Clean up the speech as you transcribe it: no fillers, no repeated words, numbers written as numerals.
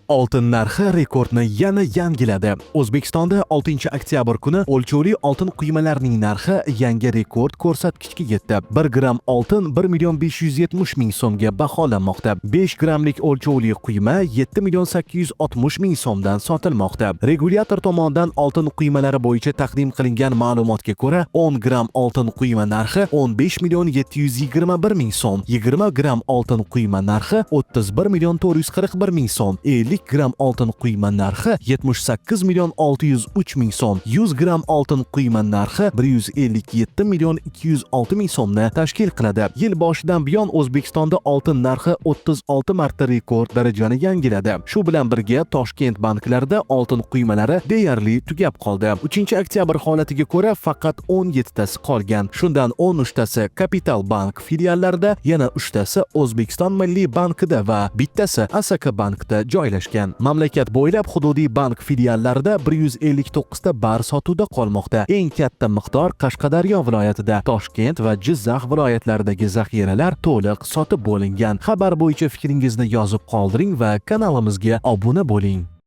Oltin narxi rekordni yana yangiladi. O'zbekistonda 6 oktyabr kuni o'lchovli oltin quymalarning narxi yangi rekord ko'rsatkichga yetdi. 1 gramm oltin 1 million 570 ming so'mga baholanmoqda. 5 grammlik o'lchovli quyma 7 million 860 ming so'mdan sotilmoqda. Regulyator tomonidan oltin quymalari bo'yicha taqdim qilingan ma'lumotga ko'ra, 10 gramm oltin quyma narxi 15 million 721 ming so'm, 20 gramm oltin quyma narxi 31 million 441 ming so'm, 50 gramm oltin quyma narxi 78 million 603 ming so'm, 100 gramm oltin quyma narxi 157 million 206 ming so'mni tashkil qiladi. Yil boshidan buyon O'zbekistonda oltin narxi 36 marta rekord darajani yangiladi. Shu bilan birga Toshkent banklarida oltin quymalari deyarli tugab qoldi. 3 oktyabr holatiga ko'ra faqat 17 tasi qolgan. Shundan 13 tasi Kapital bank filiallarida, yana 3 tasi O'zbekiston Milliy bankida va bittasi Asaka bankda joylashgan. Mamlakat bo'ylab hududiy bank filiallarida 159 ta bar sotuvda qolmoqda. Eng katta miqdor Qashqadaryo viloyatida, Toshkent va Jizzax viloyatlaridagi zaxiralar to'liq sotib bo'lingan. Xabar bo'yicha fikringizni yozib qoldiring va kanalimizga obuna bo'ling.